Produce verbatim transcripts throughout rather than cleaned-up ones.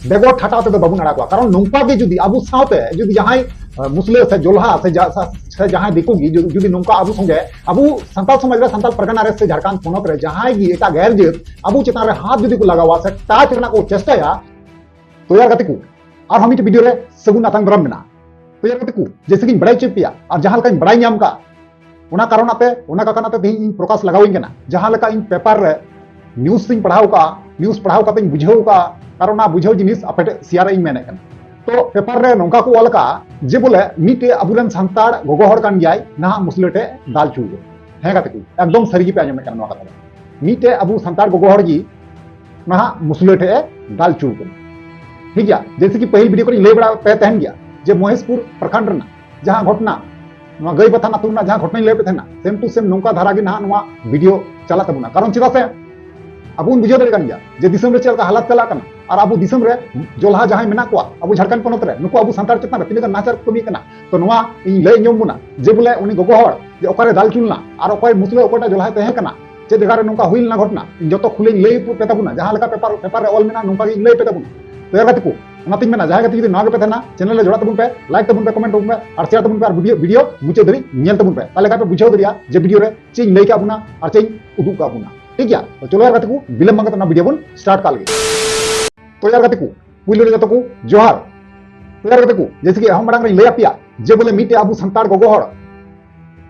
ᱵᱮᱜᱚᱨ ᱴᱷᱟᱴᱟᱣ ᱛᱮᱫᱚ ᱵᱟᱵᱚᱱ ᱟᱲᱟᱜ ᱠᱚᱣᱟ᱾ ᱠᱟᱨᱚᱱ ᱱᱚᱝᱠᱟ ᱜᱮ ᱡᱩᱫᱤ ᱟᱵᱚ ᱥᱟᱶᱛᱮ ᱡᱩᱫᱤ ᱡᱟᱦᱟᱸᱭ ᱢᱩᱥᱞᱟᱹ ᱥᱮ ᱡᱚᱞᱦᱟ ᱥᱮ ᱡᱟᱦᱟᱸᱭ ᱫᱤᱠᱩ ᱜᱮ ᱡᱩᱫᱤ ᱱᱚᱝᱠᱟ ᱟᱵᱚ ᱥᱚᱸᱜᱮ, ᱟᱵᱚ ᱥᱟᱱᱛᱟᱲ ᱥᱚᱢᱟᱡᱽ ᱨᱮ, ᱥᱟᱱᱛᱟᱲ ᱯᱟᱨᱜᱟᱱᱟ ᱨᱮ ᱥᱮ ᱡᱷᱟᱲᱠᱷᱚᱸᱰ ᱯᱚᱱᱚᱛ ᱨᱮ ᱡᱟᱦᱟᱸᱭ ᱜᱮ ᱮᱴᱟᱜ ᱜᱮᱨ ᱡᱟᱹᱛ ᱟᱵᱚ ᱪᱮᱛᱟᱱ ᱨᱮ ᱦᱟᱛ ᱡᱩᱫᱤ ᱠᱚ ᱞᱟᱜᱟᱣᱟ ᱥᱮ ᱴᱟᱪ ᱨᱮᱱᱟᱜ ᱠᱚ ᱪᱮᱥᱴᱟᱭᱟ, ᱛᱚ ᱭᱟᱨ ᱜᱟᱛᱮ ᱠᱚ, ᱟᱨᱦᱚᱸ ᱢᱤᱫᱴᱮᱱ ᱵᱷᱤᱰᱤᱭᱳ ᱨᱮ ᱥᱟᱹᱜᱩᱱ ᱟᱛᱟᱝ ᱫᱟᱨᱟᱢ ᱢᱮᱱᱟᱜᱼᱟ᱾ ᱛᱚ ᱭᱟᱨ ᱜᱟᱛᱮ ᱠᱚ, ᱡᱮᱭᱥᱮ ᱠᱤᱧ ᱵᱟᱲᱟᱭ ᱦᱚᱪᱚᱭᱮᱫ ᱯᱮᱭᱟ ᱟᱨ ᱡᱟᱦᱟᱸ ᱞᱮᱠᱟᱧ ᱵᱟᱲᱟᱭ ᱧᱟᱢ ᱠᱟᱜ, ᱚᱱᱟ ᱠᱟᱨᱚᱱ ᱟᱛᱮ, ᱚᱱᱟ ᱠᱟᱨᱚᱱ ᱟᱛᱮ ᱛᱮᱦᱮᱧ ᱤᱧ ᱯᱨᱚᱠᱟᱥ ᱞᱟᱜᱟᱣᱤᱧ ᱠᱟᱱᱟ᱾ ᱡᱟᱦᱟᱸ ᱞᱮᱠᱟ ᱤᱧ ᱯᱮᱯᱟᱨ ᱨᱮ ᱱᱤᱭᱩᱡᱽ ᱤᱧ ᱯᱟᱲᱦᱟᱣ ᱠᱟᱜᱼᱟ, ᱱᱤᱭᱩᱡᱽ ᱯᱟᱲᱦᱟᱣ ᱠᱟᱛᱮᱧ ᱵᱩᱡᱷᱟᱹᱣ ᱠᱟᱜᱼᱟ, ᱟᱨ ᱚᱱᱟ ᱵᱩᱡᱷᱟᱹᱣ ᱡᱤᱱᱤᱥ ᱟᱯᱮ ᱴᱷᱮᱱ ᱥᱮᱭᱟᱨ ᱤᱧ ᱢᱮᱱᱮᱫ ᱠᱟᱱᱟ᱾ ᱛᱚ ᱯᱮᱯᱟᱨ ᱨᱮ ᱱᱚᱝᱠᱟ ᱠᱚ ᱚᱞ ᱠᱟᱜᱼᱟ ᱡᱮ ᱵᱚᱞᱮ ᱢᱤᱫᱴᱮᱡ ᱟᱵᱚᱨᱮᱱ ᱥᱟᱱᱛᱟᱲ ᱜᱚᱜᱚ ᱦᱚᱲ ᱠᱟᱱ ᱜᱮᱭᱟᱭ, ᱱᱟᱦᱟᱜ ᱢᱩᱥᱞᱟᱹ ᱴᱷᱮᱡ ᱫᱟᱞ ᱦᱚᱪᱚ ᱠᱟᱱᱟ᱾ ᱦᱮᱸ ᱜᱟᱛᱮ ᱠᱚ, ᱮᱠᱫᱚᱢ ᱥᱟᱹᱨᱤ ᱜᱮᱯᱮ ᱟᱸᱡᱚᱢᱮᱫ ᱠᱟᱱᱟ ᱱᱚᱣᱟ ᱠᱟᱛᱷᱟ ᱫᱚ᱾ ᱢᱤᱫᱴᱮᱡ ᱟᱵᱚ ᱥᱟᱱᱛᱟᱲ ᱜᱚᱜᱚ ᱦᱚᱲ ᱜᱮ ᱱᱟᱦᱟᱜ ᱢᱩᱥᱞᱟᱹ ᱴᱷᱮᱡ ᱮ ᱫᱟᱞ ᱦᱚᱪᱚ ᱠᱟᱱᱟ᱾ ᱴᱷᱤᱠ ᱜᱮᱭᱟ, ᱡᱮᱭᱥᱮ ᱠᱤ ᱯᱟᱹᱦᱤᱞ ᱵᱷᱤᱰᱤᱭᱳ ᱠᱚᱨᱮᱧ ᱞᱟᱹᱭ ᱵᱟᱲᱟ ᱯᱮ ᱛᱟᱦᱮᱱ ᱜᱮᱭᱟ ᱡᱮ ᱢᱚᱦᱮᱥᱯᱩᱨ ᱯᱨᱚᱠᱷᱚᱸᱰ ᱨᱮᱱᱟᱜ ᱡᱟᱦᱟᱸ ᱜᱷᱚᱴᱱᱟ, ᱱᱚᱣᱟ ᱜᱟᱹᱭ ᱵᱟᱛᱷᱟᱱ ᱟᱹᱛᱩ ᱨᱮᱱᱟᱜ ᱡᱟᱦᱟᱸ ᱜᱷᱚᱴᱱᱟᱧ ᱞᱟᱹᱭ ᱯᱮ ᱛᱟᱦᱮᱱᱟ, ᱥᱮᱢ ᱴᱩ ᱥᱮᱢ ᱱᱚᱝᱠᱟ ᱫᱷᱟᱨᱟ ᱜᱮ ᱱᱟᱦᱟᱜ ᱱᱚᱣᱟ ᱵᱷᱤᱰᱤᱭᱳ ᱪᱟᱞᱟᱜ ᱛᱟᱵᱚᱱᱟ᱾ ᱠᱟᱨᱚᱱ ᱪᱮᱫᱟᱜ ᱥᱮ ᱟᱵᱚ ᱵᱚᱱ ᱵᱩᱡᱷᱟᱹᱣ ᱫᱟᱲᱮᱭᱟᱜ ᱠᱟᱱ ᱜᱮᱭᱟ ᱡᱮ ᱫᱤᱥᱚᱢ ᱨᱮ ᱪᱮᱫ ᱞᱮᱠᱟ ᱦᱟᱞᱟᱛ ᱪᱟᱞᱟᱜ ᱠᱟᱱᱟ, ᱟᱨ ᱟᱵᱚ ᱫᱤᱥᱚᱢ ᱨᱮ ᱡᱚᱞᱦᱟ ᱡᱟᱦᱟᱸᱭ ᱢᱮᱱᱟᱜ ᱠᱚᱣᱟ ᱟᱵᱚ ᱡᱷᱟᱲᱠᱷᱚᱸᱰ ᱯᱚᱱᱚᱛ ᱨᱮ, ᱱᱩᱠᱩ ᱟᱵᱚ ᱥᱟᱱᱛᱟᱲ ᱪᱮᱛᱟᱱ ᱨᱮ ᱛᱤᱱᱟᱹᱜ ᱜᱟᱱ ᱱᱟᱦᱟᱪᱟᱨ ᱠᱚ ᱠᱟᱹᱢᱤᱭᱮᱫ ᱠᱟᱱᱟ᱾ ᱛᱚ ᱱᱚᱣᱟ ᱤᱧ ᱞᱟᱹᱭ ᱟᱸᱡᱚᱢ ᱵᱚᱱᱟ ᱡᱮ ᱵᱚᱞᱮ ᱩᱱᱤ ᱜᱚᱜᱚ ᱦᱚᱲ ᱡᱮ ᱚᱠᱟᱨᱮ ᱫᱟᱞ ᱦᱚᱪᱚ ᱞᱮᱱᱟ ᱟᱨ ᱚᱠᱚᱭ ᱢᱩᱥᱞᱟᱹ ᱚᱠᱚᱭᱴᱟᱜ ᱡᱚᱞᱦᱟᱭ ᱛᱟᱦᱮᱸ ᱠᱟᱱᱟ, ᱪᱮᱫ ᱡᱟᱭᱜᱟ ᱨᱮ ᱱᱚᱝᱠᱟ ᱦᱩᱭ ᱞᱮᱱᱟ ᱜᱷᱚᱴᱱᱟ, ᱤᱧ ᱡᱚᱛᱚ ᱠᱷᱩᱞᱟᱹᱧ ᱞᱟᱹᱭ ᱯᱮ ᱛᱟᱵᱚᱱᱟ᱾ ᱡᱟᱦᱟᱸ ᱞᱮᱠᱟ ᱯᱮᱯᱟᱨ, ᱯᱮᱯᱟᱨ ᱨᱮ ᱚᱞ ᱢᱮᱱᱟᱜᱼᱟ, ᱱᱚᱝᱠᱟ ᱜᱮ ᱤᱧ ᱞᱟᱹᱭ ᱯᱮ ᱛᱟᱵᱚᱱᱟ᱾ ᱛᱚ ᱭᱟᱨ ᱜᱟᱛᱮ ᱠᱚ, ᱚᱱᱟᱛᱤᱧ ᱢᱮᱱᱟ, ᱡᱟᱦᱟᱸᱭ ᱜᱟᱛᱮ ᱡᱩᱫᱤ ᱱᱟᱣᱟ ᱜᱮᱯᱮ ᱛᱟᱦᱮᱱᱟ, ᱪᱮᱱᱮᱞ ᱨᱮ ᱡᱚᱲᱟᱜ ᱛᱟᱵᱚᱱ ᱯᱮ, ᱞᱟᱭᱤᱠ ᱛᱟᱵᱚᱱ ᱯᱮ, ᱠᱚᱢᱮᱱᱴ ᱛᱟᱵᱚᱱ ᱯᱮ ᱟᱨ ᱥᱮᱭᱟᱨ ᱛᱟᱵᱚᱱ ᱯᱮ ᱟᱨ ᱵᱷᱤᱰᱤᱭᱳ, ᱵᱷᱤᱰᱤᱭᱳ ᱢᱩᱪᱟᱹᱫ ᱫᱷᱟᱹᱵᱤᱡ ᱧᱮᱞ ᱛᱟᱵᱚᱱ ᱯᱮ᱾ ᱛᱟᱦᱞᱮ ᱠᱷᱟᱱ ᱯᱮ ᱵᱩᱡᱷᱟᱹᱣ ᱫᱟᱲᱮᱭᱟᱜᱼᱟ ᱡᱮ ᱵᱷᱤᱰᱤᱭᱳ ᱨᱮ ᱪᱮᱫ ᱤᱧ ᱞᱟᱹᱭ ᱠᱟᱜ ᱵᱚᱱᱟ ᱟᱨ ᱪᱮᱫ ᱤᱧ ᱩᱫᱩᱜ ᱠᱟᱜ ᱵᱚᱱᱟ᱾ ᱴᱷᱤᱠ ᱜᱮᱭᱟ? ᱛᱚ ᱪᱚᱞᱚ ᱭᱟᱨ ᱜᱟᱛᱮ ᱠᱚ, ᱵᱤᱞᱚᱢ ᱵᱟᱝ ᱠᱟᱛᱮ ᱚᱱᱟ ᱵᱷᱤᱰᱤᱭᱳ ᱵᱚᱱ ᱥᱴᱟᱨᱴ ᱠᱟᱜ ᱞᱮᱜᱮ᱾ ᱛᱚ ᱭᱟᱨ ᱜᱟᱛᱮ ᱠᱚ, ᱯᱩᱭᱞᱩ ᱨᱮ ᱡᱚᱛᱚ ᱠᱚ ᱡᱚᱦᱟᱨ᱾ ᱛᱚ ᱭᱟᱨ ᱜᱟᱛᱮ ᱠᱚ, ᱡᱮᱭᱥᱮ ᱠᱤ ᱮᱦᱚᱵ ᱢᱟᱲᱟᱝ ᱨᱤᱧ ᱞᱟᱹᱭ ᱟᱯᱮᱭᱟ ᱡᱮ ᱵᱚᱞᱮ ᱢᱤᱫᱴᱮᱡ ᱟᱵᱚ ᱥᱟᱱᱛᱟᱲ ᱜᱚᱜᱚ ᱦᱚᱲ,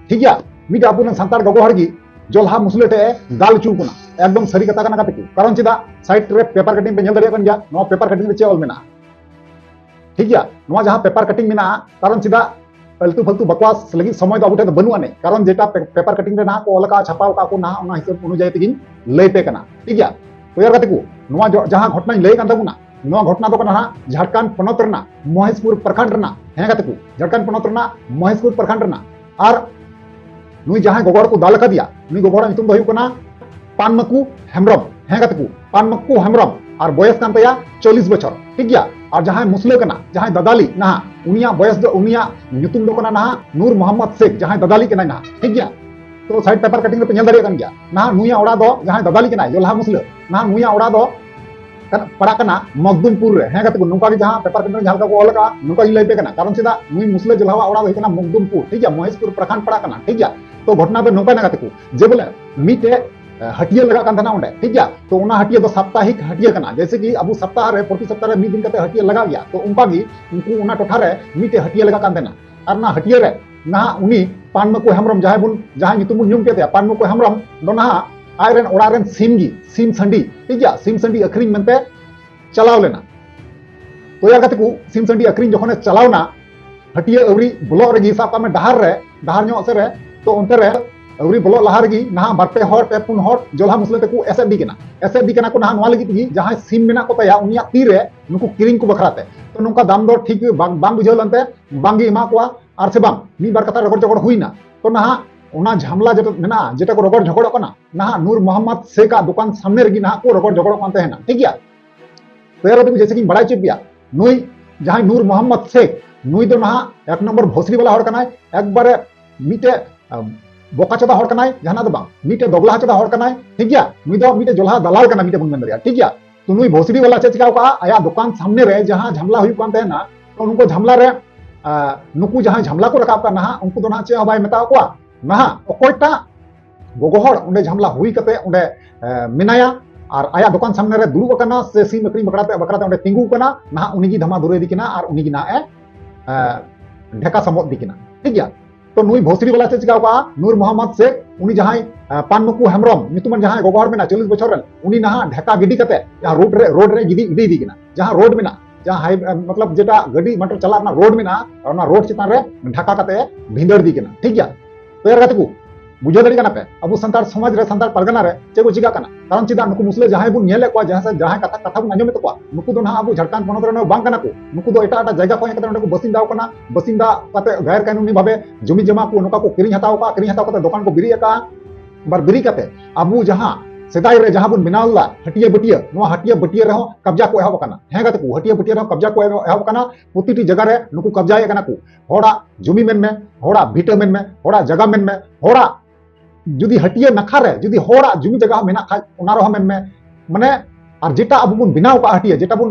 ᱴᱷᱤᱠ ᱜᱮᱭᱟ, ᱢᱤᱫᱴᱮᱡ ᱟᱵᱚ ᱨᱮᱱ ᱥᱟᱱᱛᱟᱲ ᱜᱚᱜᱚ ᱦᱚᱲ ᱜᱮ ᱡᱚᱞᱦᱟ ᱢᱩᱥᱞᱟᱹ ᱴᱷᱮᱡ ᱮ ᱫᱟᱞ ᱦᱚᱪᱚ ᱠᱟᱱᱟ᱾ ᱮᱠᱫᱚᱢ ᱥᱟᱹᱨᱤ ᱠᱟᱛᱷᱟ ᱠᱟᱱᱟ ᱜᱟᱛᱮ ᱠᱚ᱾ ᱠᱟᱨᱚᱱ ᱪᱮᱫᱟᱜ, ᱥᱟᱭᱤᱰ ᱨᱮ ᱯᱮᱯᱟᱨ ᱠᱟᱴᱤᱝ ᱯᱮ ᱧᱮᱞ ᱫᱟᱲᱮᱭᱟᱜ ᱠᱟᱱ ᱜᱮᱭᱟ, ᱱᱚᱣᱟ ᱯᱮᱯᱟᱨ ᱠᱟᱴᱤᱝ ᱨᱮ ᱪᱮᱫ ᱚᱞ ᱢᱮᱱᱟᱜᱼᱟ? ᱴᱷᱤᱠ ᱜᱮᱭᱟ, ᱱᱚᱣᱟ ᱡᱟᱦᱟᱸ ᱯᱮᱯᱟᱨ ᱠᱟᱴᱤᱝ ᱢᱮᱱᱟᱜᱼᱟ, ᱠᱟᱨᱚᱱ ᱪᱮᱫᱟᱜ ᱟᱹᱞᱛᱩ ᱯᱷᱟᱞᱛᱩ ᱵᱟᱠᱣᱟᱥ ᱞᱟᱹᱜᱤᱫ ᱥᱚᱢᱚᱭ ᱫᱚ ᱟᱵᱚ ᱴᱷᱮᱱ ᱫᱚ ᱵᱟᱹᱱᱩᱜ ᱟᱹᱱᱤᱡ, ᱠᱟᱨᱚᱱ ᱡᱮᱴᱟ ᱯᱮ-, ᱯᱮᱯᱟᱨ ᱠᱟᱴᱤᱝ ᱨᱮ ᱱᱟᱦᱟᱜ ᱠᱚ ᱚᱞ ᱟᱠᱟᱫᱼᱟ, ᱪᱷᱟᱯᱟᱣ ᱟᱠᱟᱫ ᱠᱚ ᱱᱟᱦᱟᱜ, ᱚᱱᱟ ᱦᱤᱥᱟᱹᱵ ᱚᱱᱩᱡᱟᱭᱤ ᱛᱮᱜᱤᱧ ᱞᱟᱹᱭ ᱯᱮ ᱠᱟᱱᱟ᱾ ᱴᱷᱤᱠ ᱜᱮᱭᱟ? ᱛᱚ ᱭᱟᱨ ᱜᱟᱛᱮ ᱠᱚ, ᱱᱚᱣᱟ ᱡᱚ-, ᱡᱟᱦᱟᱸ ᱜᱷᱚᱴᱱᱟᱧ ᱞᱟᱹᱭ ᱠᱟᱱ ᱛᱟᱵᱚᱱᱟ, ᱱᱚᱣᱟ ᱜᱷᱚᱴᱱᱟ ᱫᱚ ᱠᱟᱱᱟ ᱱᱟᱦᱟᱜ ᱡᱷᱟᱲᱠᱷᱚᱸᱰ ᱯᱚᱱᱚᱛ ᱨᱮᱱᱟᱜ ᱢᱚᱦᱮᱥᱯᱩᱨ ᱯᱨᱚᱠᱷᱚᱸᱰ ᱨᱮᱱᱟᱜ᱾ ᱦᱮᱸ ᱜᱟᱛᱮ ᱠᱚ, ᱡᱷᱟᱲᱠᱷᱚᱸᱰ ᱯᱚᱱᱚᱛ ᱨᱮᱱᱟᱜ ᱢᱚᱦᱮᱥᱯᱩᱨ ᱯᱨᱚᱠᱷᱚᱸᱰ ᱨᱮᱱᱟᱜ᱾ ᱟᱨ ᱱᱩᱭ ᱡᱟᱦᱟᱸᱭ ᱜᱚᱜᱚ ᱦᱚᱲ ᱠᱚ ᱫᱟᱞ ᱟᱠᱟᱫᱮᱭᱟ, ᱱᱩᱭ ᱜᱚᱜᱚ ᱦᱚᱲᱟᱜ ᱧᱩᱛᱩᱢ ᱫᱚ ᱦᱩᱭᱩᱜ ᱠᱟᱱᱟ ᱯᱟᱱᱢᱟᱠᱩ ᱦᱮᱢᱵᱨᱚᱢ᱾ ᱦᱮᱸ ᱜᱟᱛᱮ ᱠᱚ, ᱯᱟᱱᱢᱟᱠᱩ ᱦᱮᱢᱵᱨᱚᱢ, ᱟᱨ ᱵᱚᱭᱮᱥ ᱠᱟᱱ ᱛᱟᱭᱟ ᱪᱚᱞᱞᱤᱥ ᱵᱚᱪᱷᱚᱨ᱾ ᱴᱷᱤᱠ ᱜᱮᱭᱟ? ᱟᱨ ᱡᱟᱦᱟᱸᱭ ᱢᱩᱥᱞᱟᱹ ᱠᱟᱱᱟ, ᱡᱟᱦᱟᱸᱭ ᱫᱟᱫᱟᱞᱤ ᱱᱟᱦᱟᱜ, ᱩᱱᱤᱭᱟᱜ ᱵᱚᱭᱮᱥ ᱫᱚ, ᱩᱱᱤᱭᱟᱜ ᱧᱩᱛᱩᱢ ᱫᱚ ᱠᱟᱱᱟ ᱱᱟᱦᱟᱜ ᱱᱩᱨ ᱢᱚᱦᱚᱢᱢᱚᱫ ᱥᱮᱠᱷ, ᱡᱟᱦᱟᱸᱭ ᱫᱟᱫᱟᱞᱤ ᱠᱟᱱᱟᱭ ᱱᱟᱦᱟᱜ᱾ ᱴᱷᱤᱠ ᱜᱮᱭᱟ? ᱛᱚ ᱥᱟᱭᱤᱰ ᱯᱮᱯᱟᱨ ᱠᱟᱴᱤᱝ ᱨᱮᱯᱮ ᱧᱮᱞ ᱫᱟᱲᱮᱭᱟᱜ ᱠᱟᱱ ᱜᱮᱭᱟ, ᱱᱟᱦᱟᱜ ᱱᱩᱭᱟᱜ ᱚᱲᱟᱜ ᱫᱚ, ᱡᱟᱦᱟᱸᱭ ᱫᱟᱫᱟᱞᱤ ᱠᱟᱱᱟᱭ, ᱡᱚᱞᱦᱟ ᱢᱩᱥᱞᱟᱹ, ᱱᱟᱦᱟᱜ ᱱᱩᱭᱟᱜ ᱚᱲᱟᱜ ᱫᱚ ᱠᱟᱱᱟ, ᱯᱟᱲᱟᱜ ᱠᱟᱱᱟ ᱢᱚᱠᱫᱩᱢᱯᱩᱨ ᱨᱮ᱾ ᱦᱮᱸ ᱜᱟᱛᱮ ᱠᱚ, ᱱᱚᱝᱠᱟ ᱜᱮ ᱡᱟᱦᱟᱸ ᱯᱮᱯᱟᱨ ᱠᱟᱴ ᱨᱮ ᱡᱟᱦᱟᱸ ᱞᱮᱠᱟ ᱠᱚ ᱚᱞ ᱟᱠᱟᱫᱼᱟ, ᱱᱚᱝᱠᱟ ᱜᱤᱧ ᱞᱟᱹᱭ ᱟᱯᱮ ᱠᱟᱱᱟ᱾ ᱠᱟᱨᱚᱱ ᱪᱮᱫᱟᱜ, ᱱᱩᱭ ᱢᱩᱥᱞᱟᱹ ᱡᱚᱞᱦᱟᱣᱟᱜ ᱚᱲᱟᱜ ᱫᱚ ᱦᱩᱭᱩᱜ ᱠᱟᱱᱟ ᱢᱚᱠᱫᱩᱢᱯᱩᱨ, ᱴᱷᱤᱠ ᱜᱮᱭᱟ, ᱢᱚᱦᱮᱥᱯᱩᱨ ᱯᱨᱚᱠᱷᱚᱸᱰ ᱯᱟᱲᱟᱜ ᱠᱟᱱᱟ, ᱴᱷᱤᱠ ᱜᱮᱭᱟ᱾ ᱛᱚ ᱜᱷᱚᱴᱚᱱᱟ ᱫᱚ ᱱᱚᱝᱠᱟᱭᱮᱱᱟ ᱜᱟᱛᱮ ᱠᱚ, ᱡᱮ ᱵᱚᱞᱮ ᱢᱤᱫᱴᱮᱡ, ᱮ, ᱦᱟᱹᱴᱤᱭᱟᱹ ᱞᱟᱜᱟᱜ ᱠᱟᱱ ᱛᱟᱦᱮᱱᱟ ᱚᱸᱰᱮ, ᱴᱷᱤᱠ ᱜᱮᱭᱟ᱾ ᱛᱚ ᱚᱱᱟ ᱦᱟᱹᱴᱤᱭᱟᱹ ᱫᱚ ᱥᱟᱯᱛᱟᱦᱤᱠ ᱦᱟᱹᱴᱤᱭᱟᱹ ᱠᱟᱱᱟ, ᱡᱮᱭᱥᱮ ᱠᱤ ᱟᱵᱚ ᱥᱟᱯᱛᱟᱦ ᱨᱮ, ᱯᱨᱚᱛᱤ ᱥᱟᱯᱛᱟᱦ ᱨᱮ ᱢᱤᱫ ᱫᱤᱱ ᱠᱟᱛᱮ ᱦᱟᱹᱴᱤᱭᱟᱹ ᱞᱟᱜᱟᱣ ᱜᱮᱭᱟ᱾ ᱛᱚ ᱚᱱᱠᱟ ᱜᱮ ᱩᱱᱠᱩ ᱚᱱᱟ ᱴᱚᱴᱷᱟ ᱨᱮ ᱢᱤᱫᱴᱮᱡ ᱦᱟᱹᱴᱤᱭᱟᱹ ᱞᱟᱜᱟᱜ ᱠᱟᱱ ᱛᱟᱦᱮᱱᱟ᱾ ᱟᱨ ᱚᱱᱟ ᱦᱟᱹᱴᱤᱭᱟᱹ ᱨᱮ ᱱᱟᱦᱟᱜ ᱩᱱᱤ ᱯᱟᱱᱢᱩᱠᱩ ᱦᱮᱢᱵᱨᱚᱢ, ᱡᱟᱦᱟᱸᱭ ᱵᱚᱱ, ᱡᱟᱦᱟᱸᱭ ᱧᱩᱛᱩᱢ ᱵᱚᱱ ᱧᱩᱢ ᱠᱮᱫ ᱛᱟᱭᱟ, ᱯᱟᱱᱢᱩᱠᱩ ᱦᱮᱢᱵᱨᱚᱢ ᱫᱚ ᱱᱟᱦᱟᱜ ᱟᱡᱨᱮᱱ ᱚᱲᱟᱜ ᱨᱮᱱ ᱥᱤᱢ ᱜᱮ, ᱥᱤᱢ ᱥᱟᱺᱰᱤ, ᱴᱷᱤᱠ ᱜᱮᱭᱟ, ᱥᱤᱢ ᱥᱟᱺᱰᱤ ᱟᱹᱠᱷᱨᱤᱧ ᱢᱮᱱᱛᱮ ᱪᱟᱞᱟᱣ ᱞᱮᱱᱟ᱾ ᱛᱚ ᱭᱟᱨ ᱜᱟᱛᱮ ᱠᱚ, ᱥᱤᱢ ᱥᱟᱺᱰᱤ ᱟᱹᱠᱷᱨᱤᱧ ᱡᱚᱠᱷᱚᱱᱮ ᱪᱟᱞᱟᱣ ᱮᱱᱟ, ᱦᱟᱹᱴᱤᱭᱟᱹ ᱟᱹᱣᱨᱤ ᱵᱚᱞᱚᱜ ᱨᱮᱜᱮ, ᱥᱟᱵ ᱠᱟᱜ ᱢᱮ ᱰᱟᱦᱟᱨ ᱨᱮ, ᱰᱟᱦᱟᱨ ᱧᱚᱜ ᱥᱮᱫ ᱨᱮ, ᱛᱚ ᱚᱱᱛᱮ ᱨᱮ ᱟᱹᱣᱨᱤ ᱵᱚᱞᱚᱜ ᱞᱟᱦᱟ ᱨᱮᱜᱮ ᱱᱟᱦᱟᱜ ᱵᱟᱨ ᱯᱮ ᱦᱚᱲ, ᱯᱮ ᱯᱩᱱ ᱦᱚᱲ ᱡᱚᱞᱦᱟ ᱢᱩᱥᱞᱟᱹ ᱛᱮᱠᱚ ᱮᱥᱮᱫ ᱤᱫᱤ ᱠᱟᱱᱟ᱾ ᱮᱥᱮᱫ ᱤᱫᱤ ᱠᱟᱱᱟ ᱠᱚ ᱱᱟᱦᱟᱜ ᱱᱚᱣᱟ ᱞᱟᱹᱜᱤᱫ ᱛᱮᱜᱮ, ᱡᱟᱦᱟᱸᱭ ᱥᱤᱢ ᱢᱮᱱᱟᱜ ᱠᱚ ᱛᱟᱭᱟ ᱩᱱᱤᱭᱟᱜ ᱛᱤ ᱨᱮ ᱱᱩᱠᱩ ᱠᱤᱨᱤᱧ ᱠᱚ ᱵᱟᱠᱷᱨᱟ ᱛᱮ᱾ ᱛᱚ ᱱᱚᱝᱠᱟ ᱫᱟᱢ ᱫᱚᱨ ᱴᱷᱤᱠ ᱵᱟᱝ, ᱵᱟᱝ ᱵᱩᱡᱷᱟᱹᱣ ᱞᱮᱱᱛᱮ ᱵᱟᱝᱜᱮ ᱮᱢᱟ ᱠᱚᱣᱟ, ᱟᱨ ᱥᱮ ᱵᱟᱝ ᱢᱤᱫ ᱵᱟᱨ ᱠᱟᱛᱷᱟ ᱨᱚᱜᱚᱲ ᱡᱚᱜᱚᱲ ᱦᱩᱭᱱᱟ᱾ ᱛᱚ ᱱᱟᱦᱟᱜ ᱚᱱᱟ ᱡᱷᱟᱢᱞᱟ ᱡᱮᱴᱟ ᱢᱮᱱᱟᱜᱼᱟ, ᱡᱮᱴᱟ ᱠᱚ ᱨᱚᱜᱚᱲ ᱡᱷᱚᱜᱚᱲᱚᱜ ᱠᱟᱱᱟ, ᱱᱟᱦᱟᱜ ᱱᱩᱨ ᱢᱚᱦᱚᱢᱢᱚᱫ ᱥᱮᱠᱷ ᱟᱜ ᱫᱚᱠᱟᱱ ᱥᱟᱢᱱᱮ ᱨᱮᱜᱮ ᱱᱟᱦᱟᱜ ᱠᱚ ᱨᱚᱜᱚᱲ ᱡᱷᱚᱜᱚᱲᱚᱜ ᱠᱟᱱ ᱛᱟᱦᱮᱱᱟ, ᱴᱷᱤᱠ ᱜᱮᱭᱟ᱾ ᱛᱚ ᱮᱨ ᱟᱫᱚ ᱡᱮᱭᱥᱮ ᱠᱤᱧ ᱵᱟᱲᱟᱭ ᱦᱚᱪᱚᱭᱮᱫ ᱯᱮᱭᱟ, ᱱᱩᱭ ᱡᱟᱦᱟᱸᱭ ᱱᱩᱨ ᱢᱚᱦᱚᱢᱢᱚᱫ ᱥᱮᱠᱷ, ᱱᱩᱭ ᱫᱚ ᱱᱟᱦᱟᱜ ᱮᱠ ᱱᱚᱢᱵᱚᱨ ᱵᱷᱳᱥᱲᱤ ᱵᱟᱞᱟ ᱦᱚᱲ ᱠᱟᱱᱟᱭ, ᱮᱠᱵᱟᱨᱮ ᱢᱤᱫᱴᱮᱡ, ᱟᱢ, ᱵᱚᱠᱟ ᱪᱚᱫᱟ ᱦᱚᱲ ᱠᱟᱱᱟᱭ, ᱡᱟᱦᱟᱱᱟᱜ ᱫᱚ ᱵᱟᱝ, ᱢᱤᱫᱴᱮᱡ ᱫᱚᱜᱽᱞᱟ ᱪᱚᱫᱟ ᱦᱚᱲ ᱠᱟᱱᱟᱭ, ᱴᱷᱤᱠ ᱜᱮᱭᱟ᱾ ᱱᱩᱭ ᱫᱚ ᱢᱤᱫᱴᱮᱡ ᱡᱚᱞᱦᱟ ᱫᱟᱞᱟᱞ ᱠᱟᱱᱟ, ᱢᱤᱫᱴᱮᱡ ᱵᱚᱱ ᱢᱮᱱ ᱫᱟᱲᱮᱭᱟᱜᱼᱟ, ᱴᱷᱤᱠ ᱜᱮᱭᱟ᱾ ᱛᱚ ᱱᱩᱭ ᱵᱷᱳᱥᱲᱤ ᱵᱟᱞᱟ ᱪᱮᱫ ᱪᱤᱠᱟᱣ ᱠᱟᱜᱼᱟ, ᱟᱭᱟᱜ ᱫᱚᱠᱟᱱ ᱥᱟᱢᱱᱮ ᱨᱮ ᱡᱟᱦᱟᱸ ᱡᱷᱟᱢᱞᱟ ᱦᱩᱭᱩᱜ ᱠᱟᱱ ᱛᱟᱦᱮᱱᱟ, ᱛᱚ ᱱᱩᱠᱩ ᱡᱷᱟᱢᱞᱟ ᱨᱮ, ᱟ, ᱱᱩᱠᱩ ᱡᱟᱦᱟᱸᱭ ᱡᱷᱟᱢᱞᱟ ᱠᱚ ᱨᱟᱠᱟᱵ ᱠᱟᱜ ᱱᱟᱦᱟᱜ, ᱩᱱᱠᱩ ᱫᱚ ᱱᱟᱦᱟᱜ ᱪᱮᱫ ᱦᱚᱸ ᱵᱟᱭ ᱢᱮᱛᱟᱣ ᱠᱚᱣᱟ᱾ ᱱᱟᱦᱟᱜ ᱚᱠᱚᱭᱴᱟᱜ ᱜᱚᱜᱚ ᱦᱚᱲ ᱚᱸᱰᱮ ᱡᱷᱟᱢᱞᱟ ᱦᱩᱭ ᱠᱟᱛᱮ ᱚᱸᱰᱮ, ᱮ, ᱢᱮᱱᱟᱭᱟ ᱟᱨ ᱟᱭᱟᱜ ᱫᱚᱠᱟᱱ ᱥᱟᱢᱱᱮ ᱨᱮ ᱫᱩᱲᱩᱵ ᱟᱠᱟᱱᱟ ᱥᱮ ᱥᱤᱢ ᱟᱹᱠᱷᱨᱤᱧ ᱵᱟᱠᱷᱨᱟ ᱛᱮ, ᱵᱟᱠᱷᱨᱟ ᱛᱮ ᱚᱸᱰᱮ ᱛᱤᱸᱜᱩ ᱟᱠᱟᱱᱟ, ᱱᱟᱦᱟᱜ ᱩᱱᱤ ᱜᱮ ᱫᱷᱟᱢᱟ ᱫᱷᱩᱨᱟᱹ ᱤᱫᱤ ᱠᱟᱱᱟ ᱟᱨ ᱩᱱᱤ ᱜᱮ ᱱᱟᱦᱟᱜ ᱮ, ᱮ, ᱰᱷᱮᱠᱟ ᱥᱟᱢᱚᱫ ᱤᱫᱤ ᱠᱟᱱᱟ, ᱴᱷᱤᱠ ᱜᱮᱭᱟ᱾ ᱛᱚ ᱱᱩᱭ ᱵᱷᱳᱥᱲᱤ ᱵᱟᱞᱟ ᱪᱮᱫ ᱪᱤᱠᱟᱣ ᱠᱟᱜᱼᱟ, ᱱᱩᱨ ᱢᱚᱦᱚᱢᱢᱚᱫ ᱥᱮᱠᱷ, ᱩᱱᱤ ᱡᱟᱦᱟᱸᱭ, ᱮ, ᱯᱟᱱᱢᱩᱠᱩ ᱦᱮᱢᱵᱨᱚᱢ ᱧᱩᱛᱩᱢᱟᱱ ᱡᱟᱦᱟᱸᱭ ᱜᱚᱜᱚ ᱦᱚᱲ ᱢᱮᱱᱟᱭ, ᱪᱚᱞᱞᱤᱥ ᱵᱚᱪᱷᱚᱨ ᱨᱮᱱ, ᱩᱱᱤ ᱱᱟᱦᱟᱜ ᱰᱷᱮᱠᱟ ᱜᱤᱰᱤ ᱠᱟᱛᱮ ᱡᱟᱦᱟᱸ ᱨᱳᱰ ᱨᱮ, ᱨᱳᱰ ᱨᱮ ᱜᱤᱰᱤ, ᱤᱫᱤ ᱤᱫᱤ ᱠᱟᱱᱟ, ᱡᱟᱦᱟᱸ ᱨᱳᱰ ᱢᱮᱱᱟᱜᱼᱟ, ᱡᱟᱦᱟᱸ ᱦᱟᱭ-, ᱢᱚᱛᱞᱚᱵ ᱡᱮᱴᱟ ᱜᱟᱹᱰᱤ ᱢᱚᱴᱚᱨ ᱪᱟᱞᱟᱜ ᱨᱮᱱᱟᱜ ᱨᱳᱰ ᱢᱮᱱᱟᱜᱼᱟ, ᱚᱱᱟ ᱨᱳᱰ ᱪᱮᱛᱟᱱ ᱨᱮ ᱰᱷᱟᱠᱟ ᱠᱟᱛᱮ ᱵᱷᱤᱸᱫᱟᱹᱲ ᱤᱫᱤ ᱠᱟᱱᱟ, ᱴᱷᱤᱠ ᱜᱮᱭᱟ᱾ ᱛᱚ ᱭᱟᱨ ᱜᱟᱛᱮ ᱠᱚ, ᱵᱩᱡᱷᱟᱹᱣ ᱫᱟᱲᱮᱭᱟᱜ ᱠᱟᱱᱟ ᱯᱮ ᱟᱵᱚ ᱥᱟᱱᱛᱟᱲ ᱥᱚᱢᱟᱡᱽ ᱨᱮ, ᱥᱟᱱᱛᱟᱲ ᱯᱟᱨᱜᱟᱱᱟ ᱨᱮ ᱪᱮᱫ ᱠᱚ ᱪᱤᱠᱟᱜ ᱠᱟᱱᱟ? ᱠᱟᱨᱚᱱ ᱪᱮᱫᱟᱜ ᱱᱩᱠᱩ ᱢᱩᱥᱞᱟᱹ ᱡᱟᱦᱟᱸᱭ ᱵᱚᱱ ᱧᱮᱞᱮᱫ ᱠᱚᱣᱟ, ᱡᱟᱦᱟᱸ ᱥᱮ ᱡᱟᱦᱟᱸᱭ ᱠᱟᱛᱷᱟ, ᱠᱟᱛᱷᱟ ᱵᱚᱱ ᱟᱸᱡᱚᱢᱮᱫ ᱛᱟᱠᱚᱣᱟ, ᱱᱩᱠᱩ ᱫᱚ ᱱᱟᱦᱟᱜ ᱟᱵᱚ ᱡᱷᱟᱲᱠᱷᱚᱸᱰ ᱯᱚᱱᱚᱛ ᱨᱮᱱ ᱵᱟᱝ ᱠᱟᱱᱟ ᱠᱚ, ᱱᱩᱠᱩ ᱫᱚ ᱮᱴᱟᱜ ᱮᱴᱟᱜ ᱡᱟᱭᱜᱟ ᱠᱷᱚᱱ ᱦᱮᱡ ᱠᱟᱛᱮ ᱱᱚᱸᱰᱮ ᱠᱚ ᱵᱟᱥᱤᱱᱫᱟᱣ ᱠᱟᱱᱟ, ᱵᱟᱥᱤᱱᱫᱟ ᱠᱟᱛᱮ ᱜᱟᱭᱨ ᱠᱟᱹᱱᱩᱱᱤ ᱵᱷᱟᱵᱮ ᱡᱚᱢᱤ ᱡᱚᱢᱟ ᱠᱚ ᱱᱚᱝᱠᱟ ᱠᱚ ᱠᱤᱨᱤᱧ ᱦᱟᱛᱟᱣ ᱠᱟᱜᱼᱟ, ᱠᱤᱨᱤᱧ ᱦᱟᱛᱟᱣ ᱠᱟᱛᱮ ᱫᱚᱠᱟᱱ ᱠᱚ ᱵᱤᱨᱤᱫ ᱟᱠᱟᱜᱼᱟ᱾ ᱟᱵᱟᱨ ᱵᱤᱨᱤᱫ ᱠᱟᱛᱮ ᱟᱵᱚ ᱡᱟᱦᱟᱸ ᱥᱮᱫᱟᱭ ᱨᱮ ᱡᱟᱦᱟᱸ ᱵᱚᱱ ᱵᱮᱱᱟᱣ ᱞᱮᱫᱟ ᱦᱟᱹᱴᱤᱭᱟᱹ ᱵᱟᱹᱴᱤᱭᱟᱹ, ᱱᱚᱣᱟ ᱦᱟᱹᱴᱤᱭᱟᱹ ᱵᱟᱹᱴᱤᱭᱟᱹ ᱨᱮᱦᱚᱸ ᱠᱟᱵᱽᱡᱟ ᱠᱚ ᱮᱦᱚᱵ ᱟᱠᱟᱱᱟ᱾ ᱦᱮᱸ ᱜᱟᱛᱮ ᱠᱚ, ᱦᱟᱹᱴᱤᱭᱟᱹ ᱵᱟᱹᱴᱤᱭᱟᱹ ᱨᱮᱦᱚᱸ ᱠᱟᱵᱽᱡᱟ ᱠᱚ ᱮᱦᱚᱵ ᱟᱠᱟᱱᱟ᱾ ᱯᱨᱚᱛᱤᱴᱤ ᱡᱟᱭᱜᱟ ᱨᱮ ᱱᱩᱠᱩ ᱠᱟᱵᱽᱡᱟᱭᱮᱫ ᱠᱟᱱᱟ ᱠᱚ᱾ ᱦᱚᱲᱟᱜ ᱡᱚᱢᱤ ᱢᱮᱱ ᱢᱮ, ᱦᱚᱲᱟᱜ ᱵᱷᱤᱴᱟᱹ ᱢᱮᱱ ᱢᱮ, ᱦᱚᱲᱟᱜ ᱡᱟᱭᱜᱟ ᱢᱮᱱ ᱢᱮ, ᱦᱚᱲᱟᱜ ᱡᱩᱫᱤ ᱦᱟᱹᱴᱤᱭᱟᱹ ᱱᱟᱠᱷᱟ ᱨᱮ ᱡᱩᱫᱤ ᱦᱚᱲᱟᱜ ᱡᱚᱢᱤ ᱡᱟᱭᱜᱟ ᱦᱚᱸ ᱢᱮᱱᱟᱜ ᱠᱷᱟᱡ, ᱚᱱᱟ ᱨᱮᱦᱚᱸ ᱢᱮᱱ ᱢᱮ, ᱢᱟᱱᱮ ᱟᱨ ᱡᱮᱴᱟ ᱟᱵᱚ ᱵᱚᱱ ᱵᱮᱱᱟᱣ ᱠᱟᱜᱼᱟ ᱦᱟᱹᱴᱤᱭᱟᱹ, ᱡᱮᱴᱟ ᱵᱚᱱ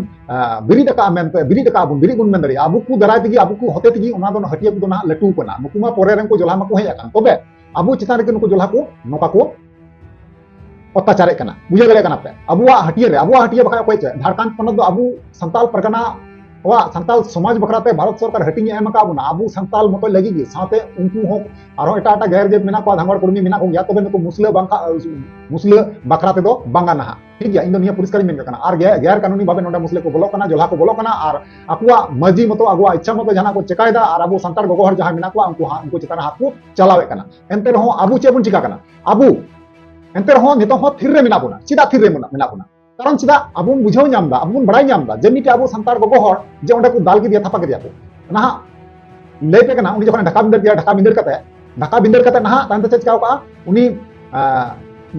ᱵᱤᱨᱤᱫ ᱟᱠᱟᱫᱼᱟ ᱢᱮᱱᱛᱮ, ᱵᱤᱨᱤᱫ ᱟᱠᱟᱫᱼᱟ ᱵᱚᱱ, ᱵᱤᱨᱤᱫ ᱵᱚᱱ ᱢᱮᱱ ᱫᱟᱲᱮᱭᱟᱜᱼᱟ, ᱟᱵᱚ ᱠᱚ ᱫᱟᱨᱟᱭ ᱛᱮᱜᱮ, ᱟᱵᱚ ᱠᱚ ᱦᱚᱛᱮ ᱛᱮᱜᱮ ᱚᱱᱟ ᱫᱚ ᱦᱟᱹᱴᱤᱭᱟᱹ ᱠᱚᱫᱚ ᱱᱟᱦᱟᱜ ᱞᱟᱹᱴᱩ ᱠᱟᱱᱟ᱾ ᱱᱩᱠᱩ ᱢᱟ ᱯᱚᱨᱮ ᱨᱮᱱ ᱠᱚ ᱡᱚᱞᱦᱟ ᱢᱟᱠᱚ ᱦᱮᱡ ᱟᱠᱟᱱ, ᱛᱚᱵᱮ ᱟᱵᱚ ᱪᱮᱛᱟᱱ ᱨᱮᱜᱮ ᱱᱩᱠᱩ ᱡᱚᱞᱦᱟ ᱠᱚ ᱱᱚᱝᱠᱟ ᱠᱚ ᱚᱛᱛᱟᱪᱟᱨᱮᱫ ᱠᱟᱱᱟ᱾ ᱵᱩᱡᱷᱟᱹᱣ ᱫᱟᱲᱮᱭᱟᱜ ᱠᱟᱱᱟ ᱯᱮ? ᱟᱵᱚᱣᱟᱜ ᱦᱟᱹᱴᱤᱭᱟᱹ ᱨᱮ, ᱟᱵᱚᱣᱟᱜ ᱦᱟᱹᱴᱤᱭᱟᱹ ᱵᱟᱠᱷᱟᱡ ᱚᱠᱚᱭ ᱪᱮᱫ? ᱡᱷᱟᱲᱠᱷᱚᱸᱰ ᱯᱚᱱᱚᱛ ᱫᱚ ᱟᱵᱚ ᱥᱟᱱᱛᱟᱲ ᱯᱟᱨᱜᱟᱱᱟ ᱟᱵᱚᱣᱟᱜ ᱥᱟᱱᱛᱟᱲ ᱥᱚᱢᱟᱡᱽ ᱵᱟᱠᱷᱨᱟ ᱛᱮ ᱵᱷᱟᱨᱚᱛ ᱥᱚᱨᱠᱟᱨ ᱦᱟᱹᱴᱤᱧ ᱮ ᱮᱢ ᱟᱠᱟᱫ ᱵᱚᱱᱟ, ᱟᱵᱚ ᱥᱟᱱᱛᱟᱲ ᱢᱚᱛᱚᱡ ᱞᱟᱹᱜᱤᱫ ᱜᱮ, ᱥᱟᱶᱛᱮ ᱩᱱᱠᱩ ᱦᱚᱸ ᱟᱨᱦᱚᱸ ᱮᱴᱟᱜ ᱮᱴᱟᱜ ᱜᱮᱨ ᱡᱟᱹᱛ ᱢᱮᱱᱟᱜ ᱠᱚᱣᱟ, ᱫᱷᱟᱸᱜᱚᱲ ᱠᱩᱲᱢᱤ ᱢᱮᱱᱟᱜ ᱠᱚᱜᱮᱭᱟ, ᱛᱚᱵᱮ ᱱᱩᱠᱩ ᱢᱩᱥᱞᱟᱹ ᱵᱟᱝᱠᱷᱟ-, ᱢᱩᱥᱞᱟᱹ ᱵᱟᱠᱷᱨᱟ ᱛᱮᱫᱚ ᱵᱟᱝᱟ ᱱᱟᱦᱟᱜ, ᱴᱷᱤᱠ ᱜᱮᱭᱟ? ᱤᱧ ᱫᱚ ᱱᱤᱭᱟᱹ ᱯᱚᱨᱤᱥᱠᱟᱨ ᱤᱧ ᱢᱮᱱ ᱠᱟᱱᱟ᱾ ᱟᱨ ᱜᱮ-, ᱜᱮᱨ ᱠᱟᱹᱱᱩᱱᱤ ᱵᱷᱟᱵᱮ ᱱᱚᱰᱮ ᱢᱩᱥᱞᱟᱹ ᱠᱚ ᱵᱚᱞᱚᱜ ᱠᱟᱱᱟ, ᱡᱚᱞᱦᱟ ᱠᱚ ᱵᱚᱞᱚᱜ ᱠᱟᱱᱟ, ᱟᱨ ᱟᱠᱚᱣᱟᱜ ᱢᱟᱹᱡᱷᱤ ᱢᱚᱛᱚ ᱟᱠᱚᱣᱟᱜ ᱤᱪᱪᱷᱟ ᱢᱚᱛᱚ ᱡᱟᱦᱟᱱᱟᱜ ᱠᱚ ᱪᱮᱠᱟᱭᱮᱫᱟ, ᱟᱨ ᱟᱵᱚ ᱥᱟᱱᱛᱟᱲ ᱜᱚᱜᱚ ᱦᱚᱲ ᱡᱟᱦᱟᱸᱭ ᱢᱮᱱᱟᱜ ᱠᱚᱣᱟ, ᱩᱱᱠᱩ ᱦᱟᱸᱜ, ᱩᱱᱠᱩ ᱪᱮᱛᱟᱱ ᱨᱮ ᱦᱟᱛ ᱠᱚ ᱪᱟᱞᱟᱣᱮᱫ ᱠᱟᱱᱟ᱾ ᱮᱱᱛᱮ ᱨᱮᱦᱚᱸ ᱟᱵᱚ ᱪᱮᱫ ᱵᱚᱱ ᱪᱤᱠᱟ ᱠᱟᱱᱟ? ᱟᱵᱚ ᱮᱱᱛᱮ ᱨᱮᱦᱚᱸ ᱱᱤᱛᱚᱜ ᱦᱚᱸ ᱛᱷᱤᱨ ᱨᱮ ᱢᱮᱱᱟᱜ ᱵᱚᱱᱟ᱾ ᱪᱮᱫᱟᱜ ᱛᱷᱤᱨ ᱨᱮ ᱢᱮᱱᱟᱜ, ᱢᱮᱱᱟᱜ ᱵᱚᱱᱟ? ᱠᱟᱨᱚᱱ ᱪᱮᱫᱟᱜ? ᱟᱵᱚ ᱵᱚᱱ ᱵᱩᱡᱷᱟᱹᱣ ᱧᱟᱢ ᱮᱫᱟ, ᱟᱵᱚ ᱵᱚᱱ ᱵᱟᱲᱟᱭ ᱧᱟᱢ ᱮᱫᱟ ᱡᱮ ᱢᱤᱫᱴᱮᱡ ᱟᱵᱚ ᱥᱟᱱᱛᱟᱲ ᱜᱚᱜᱚ ᱦᱚᱲ ᱡᱮ ᱚᱸᱰᱮ ᱠᱚ ᱫᱟᱞ ᱠᱮᱫᱮᱭᱟ, ᱛᱷᱟᱯᱟ ᱠᱮᱫᱮᱭᱟ ᱠᱚ᱾ ᱱᱟᱦᱟᱜ ᱞᱟᱹᱭ ᱯᱮ ᱠᱟᱱᱟ, ᱩᱱᱤ ᱡᱚᱠᱷᱚᱱᱮ ᱰᱷᱟᱠᱟ ᱵᱷᱤᱸᱫᱟᱹᱲ ᱠᱮᱫᱮᱭᱟ, ᱰᱷᱟᱠᱟ ᱵᱷᱤᱸᱫᱟᱹᱲ ᱠᱟᱛᱮ, ᱰᱷᱟᱠᱟ ᱵᱷᱤᱸᱫᱟᱹᱲ ᱠᱟᱛᱮ ᱱᱟᱦᱟᱜ ᱛᱟᱭᱚᱢ ᱛᱮ ᱪᱮᱫ ᱪᱤᱠᱟᱣ ᱠᱟᱜᱼᱟ? ᱩᱱᱤ, ᱟᱸ,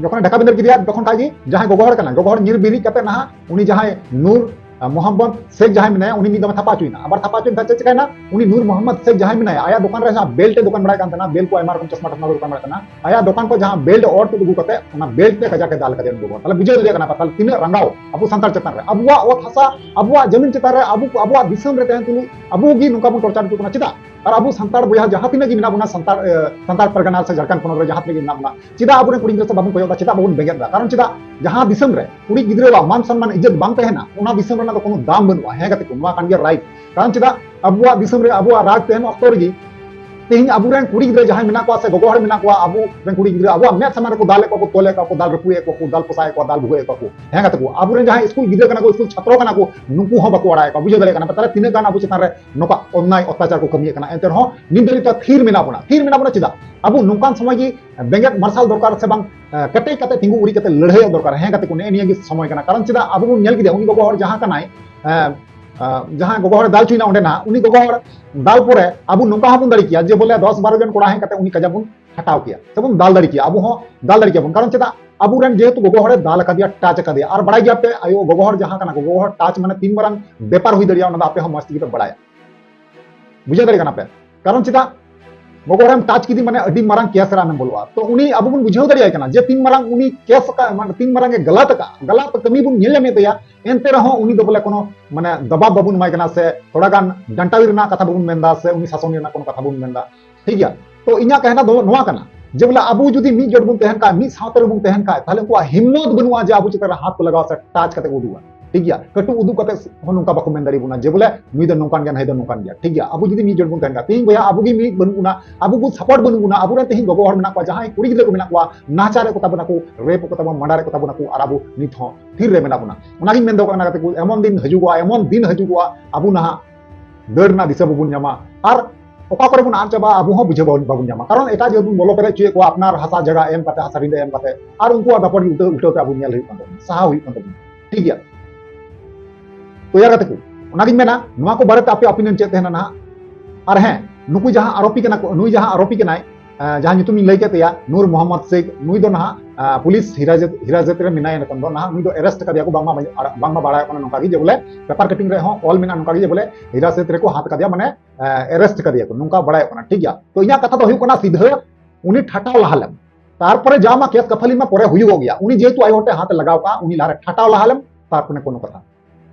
ᱡᱚᱠᱷᱚᱱᱮ ᱰᱷᱟᱠᱟ ᱵᱷᱤᱸᱫᱟᱹᱲ ᱠᱮᱫᱮᱭᱟ, ᱛᱚᱠᱷᱚᱱ ᱠᱷᱟᱡ ᱜᱮ ᱡᱟᱦᱟᱸᱭ ᱜᱚᱜᱚ ᱦᱚᱲ ᱠᱟᱱᱟ, ᱜᱚᱜᱚ ᱦᱚᱲ ᱧᱤᱨ ᱵᱮᱨᱮᱫ ᱠᱟᱛᱮ ᱱᱟᱦᱟᱜ ᱩᱱᱤ ᱡᱟᱦᱟᱸᱭ ᱱᱩᱨ, ᱟᱸ, ᱢᱚᱦᱚᱢᱢᱚᱫ ᱥᱮᱠ ᱡᱟᱦᱟᱸᱭ ᱢᱮᱱᱟᱭᱟ, ᱩᱱᱤ ᱢᱤᱫ ᱫᱚᱢᱮ ᱛᱷᱟᱯᱟ ᱦᱚᱪᱚᱭᱮᱱᱟ᱾ ᱟᱵᱟᱨ ᱛᱷᱟᱯᱟ ᱦᱚᱪᱚᱭᱮᱱ ᱠᱷᱟᱡ ᱪᱮᱫ ᱪᱤᱠᱟᱭᱱᱟ? ᱩᱱᱤ ᱱᱩᱨ ᱢᱚᱦᱚᱢᱢᱚᱫ ᱥᱮᱠ ᱡᱟᱦᱟᱸᱭ ᱢᱮᱱᱟᱭᱟ, ᱟᱭᱟᱜ ᱫᱚᱠᱟᱱ ᱨᱮ ᱡᱟᱦᱟᱸ belt ᱮ ᱫᱚᱠᱟᱱ ᱵᱟᱲᱟᱭ ᱠᱟᱱ ᱛᱟᱦᱮᱱᱟ, belt ᱠᱚ ᱟᱭᱢᱟ ᱨᱚᱠᱚᱢ ᱪᱚᱥᱢᱟ ᱴᱚᱥᱢᱟ ᱠᱚ ᱫᱚᱠᱟᱱ ᱵᱟᱲᱟᱭ ᱠᱟᱱᱟ, ᱟᱭᱟᱜ ᱫᱚᱠᱟᱱ ᱠᱷᱚᱱ ᱡᱟᱦᱟᱸ belt ᱚᱨ ᱛᱩᱫ ᱟᱹᱜᱩ ᱠᱟᱛᱮ, ᱚᱱᱟ belt ᱛᱮ ᱠᱟᱡᱟᱠ ᱮ ᱫᱟᱞ ᱠᱟᱫᱮᱭᱟ ᱩᱱᱤ ᱜᱚᱜᱚ᱾ ᱛᱟᱦᱞᱮ ᱵᱩᱡᱷᱟᱹᱣ ᱫᱟᱲᱮᱭᱟᱜ ᱠᱟᱱᱟ ᱯᱮ, ᱛᱟᱦᱞᱮ ᱛᱤᱱᱟᱹᱜ ᱨᱟᱸᱜᱟᱣ ᱟᱵᱚ ᱥᱟᱱᱛᱟᱲ ᱪᱮᱛᱟᱱ ᱨᱮ, ᱟᱵᱚᱣᱟᱜ ᱚᱛ ᱦᱟᱥᱟ, ᱟᱵᱚᱣᱟᱜ ᱡᱚᱢᱤᱱ ᱪᱮᱛᱟᱱ ᱨᱮ, ᱟᱵᱚ, ᱟᱵᱚᱣᱟᱜ ᱫᱤᱥᱚᱢ ᱨᱮ ᱛᱟᱦᱮᱱ ᱛᱩᱞᱩᱡ ᱟᱵᱚ ᱜᱮ ᱱᱚᱝᱠᱟ ᱵᱚᱱ torture ᱦᱚᱪᱚᱜ ᱠᱟᱱᱟ᱾ ᱪᱮᱫᱟᱜ? ᱟᱨ ᱟᱵᱚ ᱥᱟᱱᱛᱟᱲ ᱵᱚᱭᱦᱟ ᱡᱟᱦᱟᱸ ᱛᱤᱱᱟᱹᱜ ᱜᱮ ᱢᱮᱱᱟᱜ ᱵᱚᱱᱟ, ᱥᱟᱱᱛᱟᱲ, ᱮ, ᱥᱟᱱᱛᱟᱲ ᱯᱟᱨᱜᱟᱱᱟ ᱥᱮ ᱡᱷᱟᱲᱠᱷᱚᱸᱰ ᱯᱚᱱᱚᱛ ᱨᱮ ᱡᱟᱦᱟᱸ ᱛᱤᱱᱟᱹᱜ ᱜᱮ ᱢᱮᱱᱟᱜ ᱵᱚᱱᱟ, ᱪᱮᱫᱟᱜ ᱟᱵᱚᱨᱮᱱ ᱠᱩᱲᱤ ᱜᱤᱫᱽᱨᱟᱹ ᱥᱮ ᱵᱟᱵᱚᱱ ᱠᱚᱭᱚᱜ ᱮᱫᱟ? ᱪᱮᱫᱟᱜ ᱵᱟᱵᱚᱱ ᱵᱮᱸᱜᱮᱫ ᱮᱫᱟ? ᱠᱟᱨᱚᱱ ᱪᱮᱫᱟᱜ? ᱡᱟᱦᱟᱸ ᱫᱤᱥᱚᱢ ᱨᱮ ᱠᱩᱲᱤ ᱜᱤᱫᱽᱨᱟᱹᱣᱟᱜ ᱢᱟᱱ ᱥᱚᱱᱢᱟᱱ ᱤᱡᱽᱡᱚᱛ ᱵᱟᱝ ᱛᱟᱦᱮᱱᱟ, ᱚᱱᱟ ᱫᱤᱥᱚᱢ ᱨᱮᱱᱟᱜ ᱫᱚ ᱠᱳᱱᱳ ᱫᱟᱢ ᱵᱟᱹᱱᱩᱜᱼᱟ᱾ ᱦᱮᱸ ᱜᱟᱛᱮ ᱠᱚ, ᱱᱚᱣᱟ ᱠᱟᱱ ᱜᱮᱭᱟ right᱾ ᱠᱟᱨᱚᱱ ᱪᱮᱫᱟᱜ? ᱟᱵᱚᱣᱟᱜ ᱫᱤᱥᱚᱢ ᱨᱮ ᱟᱵᱚᱣᱟᱜ ᱨᱟᱡᱽ ᱛᱟᱦᱮᱱ ᱚᱠᱛᱚ ᱨᱮᱜᱮ ᱛᱮᱦᱮᱧ ᱟᱵᱚᱨᱮᱱ ᱠᱩᱲᱤ ᱜᱤᱫᱽᱨᱟᱹ ᱡᱟᱦᱟᱸᱭ ᱢᱮᱱᱟᱜ ᱠᱚᱣᱟ ᱥᱮ ᱜᱚᱜᱚ ᱦᱚᱲ ᱢᱮᱱᱟᱜ ᱠᱚᱣᱟ, ᱟᱵᱚᱨᱮᱱ ᱠᱩᱲᱤ ᱜᱤᱫᱽᱨᱟᱹ ᱟᱵᱚᱣᱟᱜ ᱢᱮᱫ ᱥᱟᱢᱟᱝ ᱨᱮᱠᱚ ᱫᱟᱞᱮᱫ ᱠᱚᱣᱟ ᱠᱚ, ᱛᱚᱞᱮᱫ ᱠᱚᱣᱟ ᱠᱚ, ᱫᱟᱞ ᱨᱟᱹᱯᱩᱫᱮᱫ ᱠᱚᱣᱟ ᱠᱚ, ᱫᱟᱞ ᱯᱚᱥᱟᱭᱮᱫ ᱠᱚᱣᱟ, ᱫᱟᱞ ᱵᱷᱩᱜᱟᱹᱜ ᱮᱫ ᱠᱚᱣᱟ ᱠᱚ᱾ ᱦᱮᱸ ᱜᱟᱛᱮ ᱠᱚ, ᱟᱵᱚᱨᱮᱱ ᱡᱟᱦᱟᱸᱭ ᱥᱠᱩᱞ ᱜᱤᱫᱽᱨᱟᱹ ᱠᱟᱱᱟ ᱠᱚ, ᱥᱠᱩᱞ ᱪᱷᱟᱛᱨᱚ ᱠᱟᱱᱟ ᱠᱚ, ᱱᱩᱠᱩ ᱦᱚᱸ ᱵᱟᱠᱚ ᱟᱲᱟᱜᱮᱫ ᱠᱚᱣᱟ᱾ ᱵᱩᱡᱷᱟᱹᱣ ᱫᱟᱲᱮᱭᱟᱜ ᱠᱟᱱᱟ ᱯᱮ? ᱛᱟᱦᱞᱮ ᱛᱤᱱᱟᱹᱜ ᱜᱟᱱ ᱟᱵᱚ ᱪᱮᱛᱟᱱ ᱨᱮ ᱱᱚᱝᱠᱟ ᱚᱱᱱᱟᱭ ᱚᱛᱛᱟᱪᱟᱨ ᱠᱚ ᱠᱟᱹᱢᱤᱭᱮᱫ ᱠᱟᱱᱟ᱾ ᱮᱱᱛᱮ ᱨᱮᱦᱚᱸ ᱱᱤᱛ ᱫᱷᱟᱹᱵᱤᱡ ᱛᱮ ᱛᱷᱤᱨ ᱢᱮᱱᱟᱜ ᱵᱚᱱᱟ᱾ ᱛᱷᱤᱨ ᱢᱮᱱᱟᱜ ᱵᱚᱱᱟ ᱪᱮᱫᱟᱜ? ᱟᱵᱚ ᱱᱚᱝᱠᱟᱱ ᱥᱚᱢᱚᱭ ᱜᱮ ᱵᱮᱸᱜᱮᱫ ᱢᱟᱨᱥᱟᱞ ᱫᱚᱨᱠᱟᱨ ᱥᱮ ᱵᱟᱝ, ᱮ, ᱠᱮᱴᱮᱡ ᱠᱟᱛᱮ ᱛᱤᱸᱜᱩ ᱩᱨᱤᱡ ᱠᱟᱛᱮ ᱞᱟᱹᱲᱦᱟᱹᱭᱚᱜ ᱫᱚᱨᱠᱟᱨ᱾ ᱦᱮᱸ ᱜᱟᱛᱮ ᱠᱚ, ᱱᱮᱜᱼᱮ ᱱᱤᱭᱟᱹ ᱜᱮ ᱥᱚᱢᱚᱭ ᱠᱟᱱᱟ᱾ ᱠᱟᱨᱚᱱ ᱪᱮᱫᱟᱜ? ᱟᱵᱚ ᱵᱚᱱ ᱧᱮᱞ ᱠᱮᱫᱟ, ᱩᱱᱤ ᱜᱚᱜᱚ ᱦᱚᱲ ᱡᱟᱦᱟᱸ ᱠᱟᱱᱟᱭ, ᱮ, ᱮ, ᱡᱟᱦᱟᱸ ᱜᱚᱜᱚ ᱦᱚᱲ ᱫᱟᱞ ᱦᱚᱪᱚᱭᱮᱱᱟ ᱚᱸᱰᱮ ᱱᱟᱦᱟᱜ, ᱩᱱᱤ ᱜᱚᱜᱚ ᱦᱚᱲ ᱫᱟᱞ ᱯᱚᱨᱮ ᱟᱵᱚ ᱱᱚᱝᱠᱟ ᱦᱚᱸᱵᱚᱱ ᱫᱟᱲᱮ ᱠᱮᱭᱟ ᱡᱮ ᱵᱚᱞᱮ ᱫᱚᱥ ᱵᱟᱨᱚ ᱡᱚᱱ ᱠᱚᱲᱟ ᱦᱮᱡ ᱠᱟᱛᱮ ᱩᱱᱤ ᱠᱟᱡᱟ ᱵᱚᱱ ᱦᱟᱴᱟᱣ ᱠᱮᱭᱟ ᱥᱮ ᱵᱚᱱ ᱫᱟᱞ ᱫᱟᱲᱮ ᱠᱮᱭᱟ, ᱟᱵᱚ ᱦᱚᱸ ᱫᱟᱞ ᱫᱟᱲᱮ ᱠᱮᱭᱟ ᱵᱚᱱ᱾ ᱠᱟᱨᱚᱱ ᱪᱮᱫᱟᱜ? ᱟᱵᱚᱨᱮᱱ ᱡᱮᱦᱮᱛᱩ ᱜᱚᱜᱚ ᱦᱚᱲᱮ ᱫᱟᱞ ᱟᱠᱟᱫᱮᱭᱟ, touch ᱟᱠᱟᱫᱮᱭᱟ, ᱟᱨ ᱵᱟᱲᱟᱭ ᱜᱮᱭᱟ ᱯᱮ ᱟᱭᱳ ᱜᱚᱜᱚ ᱦᱚᱲ ᱡᱟᱦᱟᱸ ᱠᱟᱱᱟ ᱠᱚ, ᱜᱚᱜᱚ ᱦᱚᱲ touch ᱢᱟᱱᱮ ᱛᱤᱱ ᱢᱟᱨᱟᱝ ᱵᱮᱯᱟᱨ ᱦᱩᱭ ᱫᱟᱲᱮᱭᱟᱜᱼᱟ, ᱚᱱᱟ ᱫᱚ ᱟᱯᱮ ᱦᱚᱸ ᱢᱚᱸᱡᱽ ᱛᱮᱜᱮ ᱯᱮ ᱵᱟᱲᱟᱭᱟ᱾ ᱵᱩᱡᱷᱟᱹᱣ ᱫᱟᱲᱮᱭᱟᱜ ᱠᱟᱱᱟ ᱯᱮ? ᱠᱟᱨᱚᱱ ᱪᱮᱫᱟᱜ? ᱜᱚᱜᱚ ᱦᱚᱲᱮᱢ touch ᱠᱮᱫᱮ ᱢᱟᱱᱮ ᱟᱹᱰᱤ ᱢᱟᱨᱟᱝ case ᱨᱮ ᱟᱢᱮᱢ ᱵᱚᱞᱚᱜᱼᱟ᱾ ᱛᱚ ᱩᱱᱤ ᱟᱵᱚ ᱵᱚᱱ ᱵᱩᱡᱷᱟᱹᱣ ᱫᱟᱲᱮᱭᱟᱭ ᱠᱟᱱᱟ ᱡᱮ ᱛᱤᱱ ᱢᱟᱨᱟᱝ ᱩᱱᱤ case ᱟᱠᱟᱫ, ᱢᱟᱱᱮ ᱛᱤᱱ ᱢᱟᱨᱟᱝ ᱮ ᱜᱟᱞᱟᱛ ᱟᱠᱟᱫ, ᱜᱟᱞᱟᱛ ᱠᱟᱹᱢᱤ ᱵᱚᱱ ᱧᱮᱞ ᱧᱟᱢᱮᱫ ᱛᱟᱭᱟ, ᱮᱱᱛᱮ ᱨᱮᱦᱚᱸ ᱩᱱᱤ ᱫᱚ ᱵᱚᱞᱮ ᱠᱳᱱᱳ ᱢᱟᱱᱮ ᱫᱟᱵᱟᱣ ᱵᱟᱵᱚᱱ ᱮᱢᱟᱭ ᱠᱟᱱᱟ ᱥᱮ ᱛᱷᱚᱲᱟ ᱜᱟᱱ ᱰᱟᱱᱴᱟᱣᱤ ᱨᱮᱱᱟᱜ ᱠᱟᱛᱷᱟ ᱵᱟᱵᱚᱱ ᱢᱮᱱᱫᱟ ᱥᱮ ᱩᱱᱤ ᱥᱟᱥᱚᱱ ᱨᱮᱱᱟᱜ ᱠᱳᱱᱳ ᱠᱟᱛᱷᱟ ᱵᱚᱱ ᱢᱮᱱᱫᱟ, ᱴᱷᱤᱠ ᱜᱮᱭᱟ? ᱛᱚ ᱤᱧᱟᱹᱜ ᱠᱟᱦᱱᱟ ᱫᱚ ᱱᱚᱣᱟ ᱠᱟᱱᱟ ᱡᱮ ᱵᱚᱞᱮ ᱟᱵᱚ ᱡᱩᱫᱤ ᱢᱤᱫ ᱡᱳᱴ ᱵᱚᱱ ᱛᱟᱦᱮᱱ ᱠᱷᱟᱡ, ᱢᱤᱫ ᱥᱟᱶᱛᱮ ᱨᱮᱵᱚᱱ ᱛᱟᱦᱮᱱ ᱠᱷᱟᱡ, ᱛᱟᱦᱞᱮ ᱩᱱᱠᱩᱣᱟᱜ ᱦᱤᱢᱢᱚᱛ ᱵᱟᱹᱱᱩᱜᱼᱟ ᱡᱮ ᱟᱵᱚ ᱪᱮᱛᱟᱱ ᱨᱮ ᱦᱟᱛ ᱠᱚ ᱞᱟᱜᱟᱣᱟ ᱥᱮ touch ᱠᱟᱛᱮ ᱠᱚ ᱩᱫᱩᱜᱟ, ᱴᱷᱤᱠ ᱜᱮᱭᱟ? ᱠᱟᱹᱴᱩᱵ ᱩᱫᱩᱜ ᱠᱟᱛᱮ ᱦᱚᱸ ᱱᱚᱝᱠᱟ ᱵᱟᱠᱚ ᱢᱮᱱ ᱫᱟᱲᱮᱭᱟᱵᱚᱱᱟ ᱡᱮ ᱵᱚᱞᱮ ᱱᱩᱭ ᱫᱚ ᱱᱚᱝᱠᱟᱱ ᱜᱮᱭᱟ, ᱱᱩᱭ ᱫᱚ ᱱᱚᱝᱠᱟᱱ ᱜᱮᱭᱟ, ᱴᱷᱤᱠ ᱜᱮᱭᱟ? ᱟᱵᱚ ᱡᱩᱫᱤ ᱢᱤᱫ ᱡᱳᱴ ᱵᱚᱱ ᱛᱟᱦᱮᱱ ᱠᱷᱟᱡ, ᱛᱮᱦᱮᱧ ᱵᱚᱭᱦᱟ ᱟᱵᱚ ᱜᱮ ᱢᱤᱫ ᱵᱟᱹᱱᱩᱜ ᱵᱚᱱᱟ, ᱟᱵᱚ ᱠᱚ support ᱵᱟᱹᱱᱩᱜ ᱵᱚᱱᱟ, ᱟᱵᱚᱨᱮᱱ ᱛᱮᱦᱮᱧ ᱜᱚᱜᱚ ᱦᱚᱲ ᱢᱮᱱᱟᱜ ᱠᱚᱣᱟ, ᱡᱟᱦᱟᱸᱭ ᱠᱩᱲᱤ ᱜᱤᱫᱽᱨᱟᱹ ᱠᱚ ᱢᱮᱱᱟᱜ ᱠᱚᱣᱟ, ᱱᱟᱦᱟᱪᱟᱨᱮᱫ ᱠᱚ ᱛᱟᱵᱚᱱᱟ ᱠᱚ, rape ᱠᱚ ᱛᱟᱵᱚᱱᱟ, murder ᱮᱫ ᱠᱚ ᱛᱟᱵᱚᱱᱟ ᱠᱚ, ᱟᱨ ᱟᱵᱚ ᱱᱤᱛ ᱦᱚᱸ ᱛᱷᱤᱨ ᱨᱮ ᱢᱮᱱᱟᱜ ᱵᱚᱱᱟ᱾ ᱚᱱᱟᱜᱤᱧ ᱢᱮᱱ ᱫᱚ ᱠᱟᱱᱟ ᱜᱟᱛᱮ ᱠᱚ, ᱮᱢᱚᱱ ᱫᱤᱱ ᱦᱤᱡᱩᱜᱚᱜᱼᱟ, ᱮᱢᱚᱱ ᱫᱤᱱ ᱦᱤᱡᱩᱜᱚᱜᱼᱟ, ᱟᱵᱚ ᱱᱟᱦᱟᱜ ᱫᱟᱹᱲ ᱨᱮᱱᱟᱜ ᱫᱤᱥᱟᱹ ᱵᱟᱵᱚᱱ ᱧᱟᱢᱟ, ᱟᱨ ᱚᱠᱟ ᱠᱚᱨᱮ ᱵᱚᱱ ᱟᱫ ᱪᱟᱵᱟᱜᱼᱟ, ᱟᱵᱚ ᱦᱚᱸ ᱵᱩᱡᱷᱟᱹᱣ ᱵᱟᱵᱚᱱ, ᱵᱟᱵᱚᱱ ᱧᱟᱢᱟ᱾ ᱠᱟᱨᱚᱱ ᱮᱴᱟᱜ ᱡᱟᱹᱛ ᱵᱚᱱ ᱵᱚᱞᱚ ᱯᱮᱨᱮᱡ ᱦᱚᱪᱚᱭᱮᱫ ᱠᱚᱣᱟ, ᱟᱯᱱᱟᱨ ᱦᱟᱥᱟ ᱡᱟᱭᱜᱟ ᱮᱢ ᱠᱟᱛᱮ, ᱦᱟᱥᱟ ᱨᱤᱸᱰᱟᱹ ᱮᱢ ᱠᱟᱛᱮ, ᱟᱨ ᱩᱱᱠᱩᱣᱟᱜ ᱫᱟᱯᱚᱴ ᱜᱮ ᱩᱞᱴᱟᱹ, ᱩᱞᱴᱟᱹᱣ ᱛᱮ ᱟᱵᱚ ᱧᱮᱞ ᱦᱩᱭᱩᱜ ᱠᱟᱱ ᱛᱟᱵᱚᱱᱟ, ᱥᱟᱦᱟᱣ ᱦᱩᱭᱩᱜ ᱠᱟᱱ ᱛᱟᱵᱚᱱᱟ, ᱴᱷᱤᱠ ᱜᱮᱭᱟ? ᱛᱚ ᱭᱟ ᱜᱟᱛᱮ ᱠᱚ, ᱚᱱᱟᱜᱤᱧ ᱢᱮᱱᱟ, ᱱᱚᱣᱟ ᱠᱚ ᱵᱟᱨᱮᱛᱮ ᱟᱯᱮ opinion ᱪᱮᱫ ᱛᱟᱦᱮᱱᱟ ᱱᱟᱦᱟᱜ? ᱟᱨ ᱦᱮᱸ, ᱱᱩᱠᱩ ᱡᱟᱦᱟᱸ ᱟᱨᱳᱯᱤ ᱠᱟᱱᱟ ᱠᱚ, ᱱᱩᱭ ᱡᱟᱦᱟᱸ ᱟᱨᱳᱯᱤ ᱠᱟᱱᱟᱭ, ᱟᱸ, ᱡᱟᱦᱟᱸ ᱧᱩᱛᱩᱢ ᱤᱧ ᱞᱟᱹᱭ ᱠᱮᱫ ᱛᱟᱭᱟ, ᱱᱩᱨ ᱢᱚᱦᱚᱢᱢᱚᱫ ᱥᱮᱠ, ᱱᱩᱭ ᱫᱚ ᱱᱟᱦᱟᱜ, ᱟᱸ, ᱯᱩᱞᱤᱥ ᱦᱤᱨᱟᱡᱟᱛ, ᱦᱤᱨᱟᱡᱟᱛ ᱨᱮ ᱢᱮᱱᱟᱭᱟ ᱱᱤᱛᱚᱝ ᱫᱚ᱾ ᱱᱟᱦᱟᱜ ᱱᱩᱭ ᱫᱚ arrest ᱠᱟᱫᱮᱭᱟ ᱠᱚ, ᱵᱟᱝᱢᱟ, ᱵᱟᱝᱢᱟ ᱵᱟᱲᱟᱭᱚᱜ ᱠᱟᱱᱟ ᱱᱚᱝᱠᱟ ᱜᱮ ᱡᱮ ᱵᱚᱞᱮ paper cutting ᱨᱮᱦᱚᱸ ᱚᱞ ᱢᱮᱱᱟᱜᱼᱟ ᱱᱚᱝᱠᱟ ᱜᱮ ᱡᱮ ᱵᱚᱞᱮ ᱦᱤᱨᱟᱥᱮᱛ ᱨᱮᱠᱚ ᱦᱟᱛ ᱠᱟᱫᱮᱭᱟ, ᱢᱟᱱᱮ, ᱟᱸ, arrest ᱠᱟᱫᱮᱭᱟ ᱠᱚ, ᱱᱚᱝᱠᱟ ᱵᱟᱲᱟᱭᱚᱜ ᱠᱟᱱᱟ, ᱴᱷᱤᱠ ᱜᱮᱭᱟ? ᱛᱚ ᱤᱧᱟᱹᱜ ᱠᱟᱛᱷᱟ ᱫᱚ ᱦᱩᱭᱩᱜ ᱠᱟᱱᱟ ᱥᱤᱫᱷᱟᱹ ᱩᱱᱤ ᱴᱷᱟᱴᱟᱣ ᱞᱟᱦᱟ ᱞᱮᱢ, ᱛᱟᱨᱯᱚᱨᱮ ᱡᱟ ᱢᱟ case ᱠᱟᱯᱷᱟᱞᱤ ᱢᱟ ᱯᱚᱨᱮ ᱦᱩᱭᱩᱜᱚᱜ ᱜᱮᱭᱟ, ᱩᱱᱤ ᱡᱮᱦᱮᱛᱩ ᱟᱡ ᱦᱚᱲ ᱴᱷᱮᱱ ᱦᱟᱛ ᱞᱟᱜᱟᱣ ᱠᱟᱜᱼᱟ, ᱩᱱᱤ ᱞᱟᱦᱟᱨᱮ ᱴᱷᱟᱴᱟᱣ ᱞᱟᱦᱟ ᱞᱮᱢ, ᱛᱟᱨᱯᱚᱨᱮ ᱠᱳᱱᱳ ᱠᱟᱛᱷᱟ᱾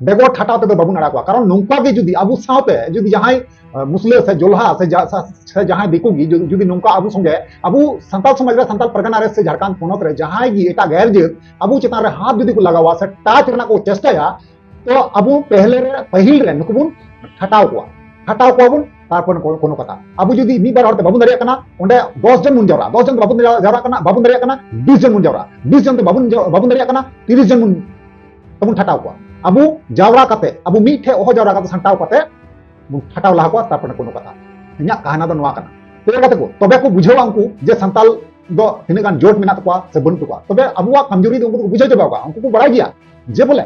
ᱵᱮᱜᱚᱨ ᱴᱷᱟᱴᱟᱣ ᱛᱮᱫᱚ ᱵᱟᱵᱚᱱ ᱟᱲᱟᱜ ᱠᱚᱣᱟ᱾ ᱠᱟᱨᱚᱱ ᱱᱚᱝᱠᱟ ᱜᱮ ᱡᱩᱫᱤ ᱟᱵᱚ ᱥᱟᱶᱛᱮ ᱡᱩᱫᱤ ᱡᱟᱦᱟᱸᱭ, ᱟᱸ, ᱢᱩᱥᱞᱟᱹ ᱥᱮ ᱡᱚᱞᱦᱟ ᱥᱮ ᱡᱟ-, ᱥᱟ-, ᱥᱮ ᱡᱟᱦᱟᱸᱭ ᱫᱤᱠᱩ ᱜᱮ ᱡᱩᱫᱤ, ᱡᱩᱫᱤ ᱱᱚᱝᱠᱟ ᱟᱵᱚ ᱥᱚᱸᱜᱮ, ᱟᱵᱚ ᱥᱟᱱᱛᱟᱲ ᱥᱚᱢᱟᱡᱽ ᱨᱮ, ᱥᱟᱱᱛᱟᱲ ᱯᱟᱨᱜᱟᱱᱟ ᱨᱮ ᱥᱮ ᱡᱷᱟᱲᱠᱷᱚᱸᱰ ᱯᱚᱱᱚᱛ ᱨᱮ ᱡᱟᱦᱟᱸᱭ ᱜᱮ ᱮᱴᱟᱜ ᱜᱮᱨ ᱡᱟᱹᱛ ᱟᱵᱚ ᱪᱮᱛᱟᱱ ᱨᱮ ᱦᱟᱛ ᱡᱩᱫᱤ ᱠᱚ ᱞᱟᱜᱟᱣᱟ ᱥᱮ touch ᱨᱮᱱᱟᱜ ᱠᱚ ᱪᱮᱥᱴᱟᱭᱟ, ᱛᱚ ᱟᱵᱚ ᱯᱮᱦᱞᱮ ᱨᱮ, ᱯᱟᱹᱦᱤᱞ ᱨᱮ ᱱᱩᱠᱩ ᱵᱚᱱ ᱴᱷᱟᱴᱟᱣ ᱠᱚᱣᱟ, ᱴᱷᱟᱴᱟᱣ ᱠᱚᱣᱟ ᱵᱚᱱ, ᱛᱟᱨᱯᱚᱨ ᱠᱳ-, ᱠᱳᱱᱳ ᱠᱟᱛᱷᱟ᱾ ᱟᱵᱚ ᱡᱩᱫᱤ ᱢᱤᱫ ᱵᱟᱨ ᱦᱚᱲ ᱛᱮ ᱵᱟᱵᱚᱱ ᱫᱟᱲᱮᱭᱟᱜ ᱠᱟᱱᱟ, ᱚᱸᱰᱮ ᱫᱚᱥ ᱡᱚᱱ ᱵᱚᱱ ᱡᱟᱣᱨᱟᱜᱼᱟ, ᱫᱚᱥ ᱡᱚᱱ ᱛᱮ ᱵᱟᱵᱚᱱ ᱡᱟᱣᱨᱟᱜ ᱠᱟᱱᱟ, ᱵᱟᱵᱚᱱ ᱫᱟᱲᱮᱭᱟᱜ ᱠᱟᱱᱟ, ᱵᱤᱥ ᱡᱚᱱ ᱵᱚᱱ ᱡᱟᱣᱨᱟᱜᱼᱟ, ᱵᱤᱥ ᱡᱚᱱ ᱛᱮ ᱵᱟᱵᱚᱱ ᱡᱟᱣ-, ᱵᱟᱵᱚᱱ ᱫᱟᱲᱮᱭᱟᱜ ᱠᱟᱱᱟ, ᱛᱤᱨᱤᱥ ᱡᱚᱱ ᱵᱚᱱ ᱛᱮᱵᱚᱱ ᱴᱷᱟᱴᱟᱣ ᱠᱚᱣᱟ᱾ ᱟᱵᱚ ᱡᱟᱣᱨᱟ ᱠᱟᱛᱮ, ᱟᱵᱚ ᱢᱤᱫ ᱴᱷᱮᱱ ᱦᱚᱦᱚ ᱡᱟᱣᱨᱟ ᱠᱟᱛᱮ, ᱥᱟᱢᱴᱟᱣ ᱠᱟᱛᱮ ᱵᱚᱱ ᱴᱷᱟᱴᱟᱣ ᱞᱟᱦᱟ ᱠᱚᱣᱟ, ᱛᱟᱨᱯᱚᱨᱮ ᱠᱳᱱᱳ ᱠᱟᱛᱷᱟ᱾ ᱤᱧᱟᱹᱜ ᱠᱟᱦᱱᱟ ᱫᱚ ᱱᱚᱣᱟ ᱠᱟᱱᱟ᱾ ᱛᱚᱵᱮ ᱜᱟᱛᱮ ᱠᱚ, ᱛᱚᱵᱮ ᱠᱚ ᱵᱩᱡᱷᱟᱹᱣᱟ ᱩᱱᱠᱩ ᱡᱮ ᱥᱟᱱᱛᱟᱞ ᱫᱚ ᱛᱤᱱᱟᱹᱜ ᱜᱟᱱ ᱡᱳᱴ ᱢᱮᱱᱟᱜ ᱛᱟᱠᱚᱣᱟ ᱥᱮ ᱵᱟᱹᱱᱩᱜ ᱛᱟᱠᱚᱣᱟ᱾ ᱛᱚᱵᱮ ᱟᱵᱚᱣᱟᱜ ᱠᱟᱢᱡᱳᱨᱤ ᱫᱚ ᱩᱱᱠᱩ ᱫᱚᱠᱚ ᱵᱩᱡᱷᱟᱹᱣ ᱪᱟᱵᱟ ᱠᱚᱣᱟ᱾ ᱩᱱᱠᱩ ᱠᱚ ᱵᱟᱲᱟᱭ ᱜᱮᱭᱟ ᱡᱮ ᱵᱚᱞᱮ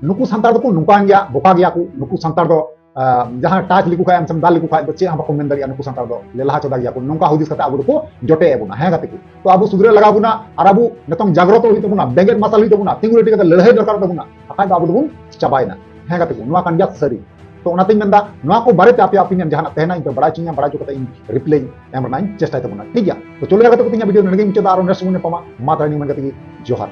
ᱱᱩᱠᱩ ᱥᱟᱱᱛᱟᱲ ᱫᱚᱠᱚ ᱱᱚᱝᱠᱟᱱ ᱜᱮᱭᱟ, ᱵᱚᱠᱟ ᱜᱮᱭᱟ ᱠᱚ, ᱱᱩᱠᱩ ᱥᱟᱱᱛᱟᱲ ᱫᱚ, ᱟᱸ, ᱡᱟᱦᱟᱸ touch ᱞᱮᱠᱚ ᱠᱷᱟᱡ ᱮᱢ ᱥᱮ ᱫᱟᱞ ᱞᱮᱠᱚ ᱠᱷᱟᱡ ᱫᱚ ᱪᱮᱫ ᱦᱚᱸ ᱵᱟᱠᱚ ᱢᱮᱱ ᱫᱟᱲᱮᱭᱟᱜᱼᱟ, ᱱᱩᱠᱩ ᱥᱟᱱᱛᱟᱲ ᱫᱚ ᱞᱮᱞᱦᱟ ᱪᱚᱫᱟ ᱜᱮᱭᱟ ᱠᱚ, ᱱᱚᱝᱠᱟ ᱦᱩᱫᱤᱥ ᱠᱟᱛᱮ ᱟᱵᱚ ᱫᱚᱠᱚ ᱡᱚᱴᱮᱫ ᱮᱫ ᱵᱚᱱᱟ᱾ ᱦᱮᱸ ᱜᱟᱛᱮ ᱠᱚ, ᱛᱚ ᱟᱵᱚ ᱥᱩᱫᱷᱨᱟᱹᱣ ᱞᱟᱜᱟᱣ ᱵᱚᱱᱟ ᱟᱨ ᱟᱵᱚ ᱱᱤᱛᱚᱝ ᱡᱟᱜᱽᱨᱚᱛᱚ ᱦᱩᱭᱩᱜ ᱛᱟᱵᱚᱱᱟ, ᱵᱮᱸᱜᱮᱫ ᱢᱟᱨᱥᱟᱞ ᱦᱩᱭᱩᱜ ᱛᱟᱵᱚᱱᱟ, ᱛᱤᱸᱜᱩ ᱞᱟᱹᱴᱤ ᱠᱟᱛᱮ ᱞᱟᱹᱲᱦᱟᱹᱭ ᱫᱚᱨᱠᱟᱨ ᱛᱟᱵᱚᱱᱟ, ᱵᱟᱠᱷᱟᱡ ᱫᱚ ᱟᱵᱚ ᱫᱚᱵᱚᱱ ᱪᱟᱵᱟᱭᱮᱱᱟ᱾ ᱦᱮᱸ ᱜᱟᱛᱮ ᱠᱚ, ᱱᱚᱣᱟ ᱠᱟᱱ ᱜᱮᱭᱟ ᱥᱟᱹᱨᱤ᱾ ᱛᱚ ᱚᱱᱟᱛᱮᱧ ᱢᱮᱱᱫᱟ, ᱱᱚᱣᱟ ᱠᱚ ᱵᱟᱨᱮᱛᱮ ᱟᱯᱮᱭᱟᱜ ᱚᱯᱤᱱᱤᱭᱚᱱ ᱡᱟᱦᱟᱱᱟᱜ ᱛᱟᱦᱮᱱᱟ, ᱤᱧ ᱯᱮ ᱵᱟᱲᱟᱭ ᱦᱚᱪᱚᱧᱟ, ᱵᱟᱲᱟᱭ ᱦᱚᱪᱚ ᱠᱟᱛᱮ ᱤᱧ ᱨᱤᱯᱞᱟᱭ ᱮᱢ ᱨᱮᱱᱟᱜ ᱤᱧ ᱪᱮᱥᱴᱟᱭ ᱛᱟᱵᱚᱱᱟ, ᱴᱷᱤᱠ ᱜᱮᱭᱟ? ᱛᱚ ᱪᱚᱞᱚ ᱭᱟ ᱜᱟᱛᱮ ᱠᱚ, ᱛᱮᱦᱮᱧᱟᱜ ᱵᱷᱤᱰᱤᱭᱳ ᱱᱚᱰᱮ ᱜᱮ ᱢᱩᱪᱟᱹᱫᱟ, ᱟᱨᱚ ᱱᱮᱠᱥᱴ ᱥᱚᱢᱚᱭ ᱧᱟᱯᱟᱢᱟ᱾ ᱢᱟ ᱛᱟᱦᱞᱮ ᱱᱤᱭᱟᱹ ᱢᱮᱱ ᱠᱟᱛᱮ ᱜᱮ ᱡᱚᱦᱟᱨ᱾